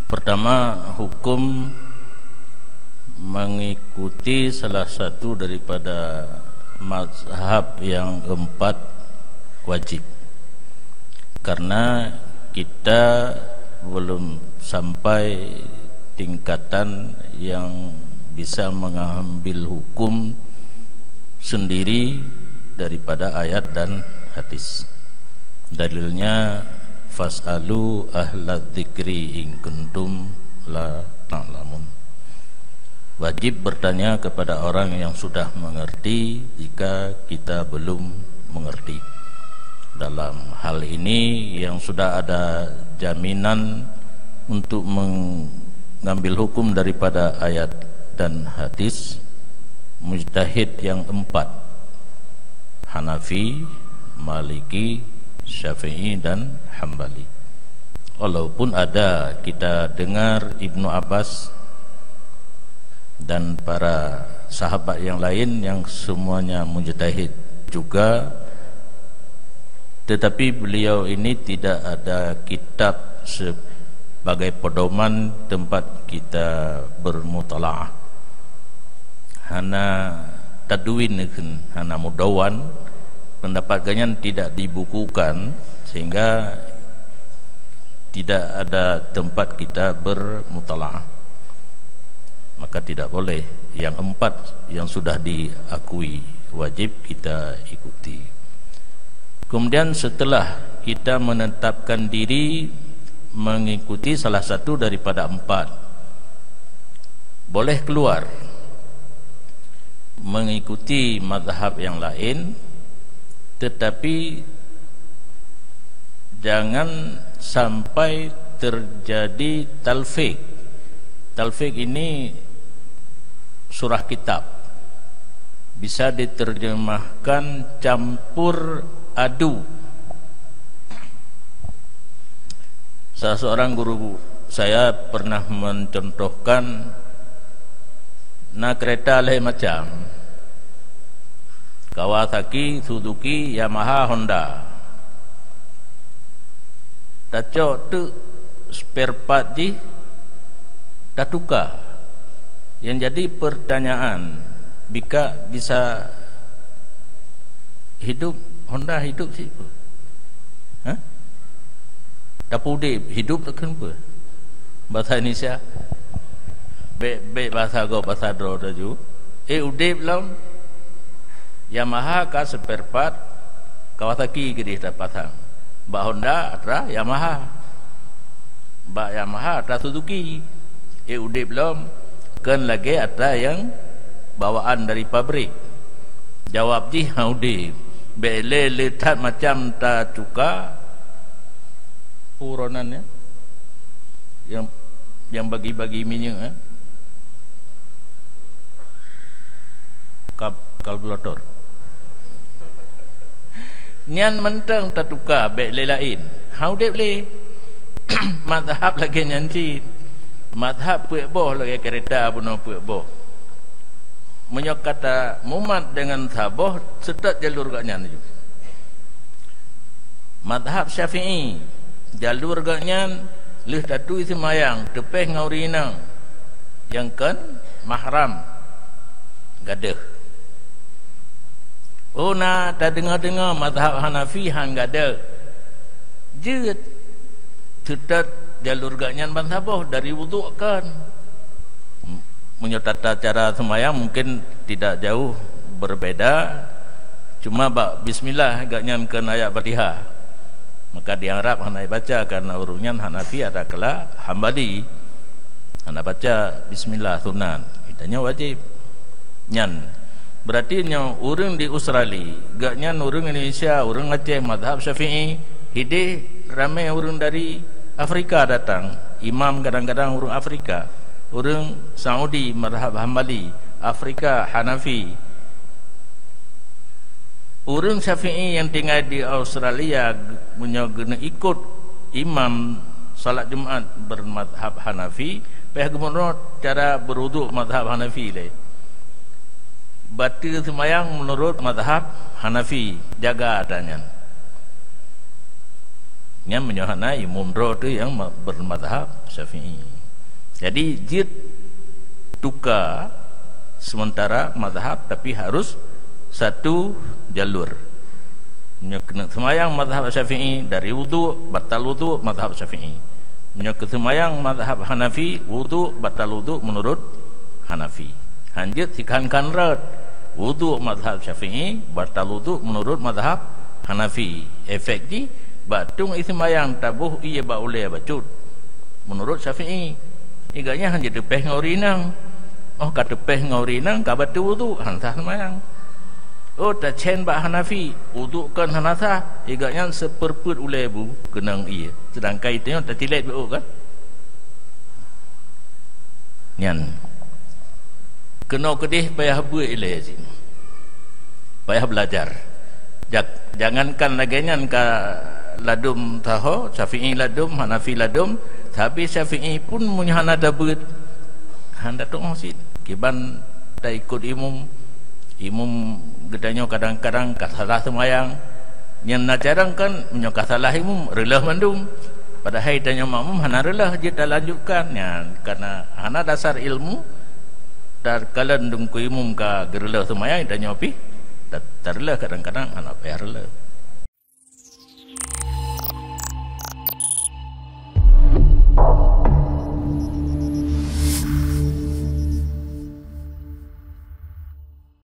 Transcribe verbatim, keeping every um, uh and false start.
Pertama, hukum mengikuti salah satu daripada mazhab yang empat wajib. Karena kita belum sampai tingkatan yang bisa mengambil hukum sendiri daripada ayat dan hadis. Dalilnya, "Fas'alu ahla dzikri in kuntum la ta'lamun." Wajib bertanya kepada orang yang sudah mengerti jika kita belum mengerti. Dalam hal ini, yang sudah ada jaminan untuk mengambil hukum daripada ayat dan hadis, mujtahid yang empat, Hanafi, Maliki, Syafi'i, dan Hambali. Walaupun ada kita dengar Ibnu Abbas dan para sahabat yang lain yang semuanya mujtahid juga, tetapi beliau ini tidak ada kitab sebagai pedoman tempat kita bermutalaah. Hana tadwin, hana mudawan, pendapat gobnyan tidak dibukukan, sehingga tidak ada tempat kita bermutalaah. Maka tidak boleh. Yang empat yang sudah diakui wajib kita ikuti. Kemudian, setelah kita menetapkan diri mengikuti salah satu daripada empat, boleh keluar mengikuti mazhab yang lain, tetapi jangan sampai terjadi talfik. Talfik ini surah kitab, bisa diterjemahkan campur adu. Salah seorang guru saya pernah mencontohkan, na kereta lhèe macam, Kawasaki, Suzuki, Yamaha, Honda. Tacok teuk spare part jih, tatuka. Yang jadi pertanyaan, bika bisa hidup, Honda hidup cit peue? Hah? Tapi udép, hidup takheun peue? Bahasa Indonesia. Bèk, bèk bahasa gob, bahasa droe laju. Eh, udép lom. Yamaha ka spare part, Kawasaki keudéh tapasang. Bak Honda atra Yamaha. Bak Yamaha atra Suzuki. Eh, udép lom, kheun lagèe atra nyang bawaan dari pabrik. Jawab jih, ha, udép. Bèk lé-lé that macam tatuka. Uronan, ya. Yang, yang bagi-bagi minyeuk, ya. Kab-, kalkulator. Nyan mantong tatuka, bèk lé laén. Ha, udép lé. Mazhab lagèe nyan cit. Mazhab peuet boh lagèe keureta bunoe peuet boh. Meunyoe ka tamumat deungon saboh, seutôt jalur gobnyan laju. Mazhab Syafi'i, jalur gobnyan lheueh taturi seumayang, teupéh ngon ureueng inong nyang kon mahram, gadôh. Oh, na tadeungoe-deungoe mazhab Hanafi han gadôh. Jeuet, seutôt jalur gobnyan ban saboh, dari wudhu kon. Meunyoe tata cara seumayang mungkin tidak jauh berbeda, cuma bak bismillah gobnyan kheun ayat Fatihah. Maka di Arab hana baca, karena ureueng nyan Hanafi atawa Hambali. Hana baca bismillah sunat. Geutanyoe wajéb. Nyan. Berarti nyoe ureueng di Australia, gobnyan ureueng Indonesia, ureueng Aceh, mazhab Syafi'i, hidéh ramé ureueng dari Afrika datang. Imam kadang-kadang ureueng Afrika, ureueng Saudi, mazhab Hambali, Afrika, Hanafi. Ureueng Syafi'i nyang tinggai di Australia, meunyoe geuneuk ikot imam salat Jumat bermazhab Hanafi, payah geumeunurot cara berwudhu mazhab Hanafi lé. Bateue seumayang meunurot mazhab Hanafi, jaga atra nyan. Nyan meunyoe hana imum droe teuh nyang ma-, bermazhab Syafi'i. Jadi, jeuet tuka sementara mazhab, tapi harus satu jalur. Nyoe keuneuk seumayang mazhab Syafi'i, dari wudhu, batal wudhu mazhab Syafi'i. Nyoe keu seumayang mazhab Hanafi, wudhu, batal wudhu menurut Hanafi. Hanjeuet sikhan-khan rot, wudhu mazhab Syafi'i, batal wudhu menurut mazhab Hanafi. Efek jih, bak tueng ie seumayang taboh ie bak ulée bacut. Menurut Syafi'i, ie gobnyan hana teupéh ngon ureueng inong. Oh, ka teupéh ngon ureueng inong, ka bateue wudhu, hana sah seumayang. Oh, tacen bak Hanafi, wudhu kon hana sah, ie gobnyan seupeureupeuet ulée bu keunong ie. Seudangkan ie tanyoe tacilét beu kan? Nyan. Keunoe keudeh payah beuet ilée cit. Payah belajar. Jak-, jangankan lagée nyan ka ladum taho, Syafi'i ladum, Hanafi ladum, tapi Syafi'i pun meunyoe hana tabeuet, hana tu'oh cit. Kiban taikot imum, imum geutanyoe kadang-kadang ka salah seumayang. Nyan na carông kan, meunyoe ka salah imum, reuloh mandum. Padahai tanyoe makmum hana reuloh, jeuet talanjutkan. Nyan, karena hana dasar ilmu, takalon teungku imum ka geureuloh seumayang, tanyoe pih ta-, tareuloh kadang-kadang hana payah reuloh.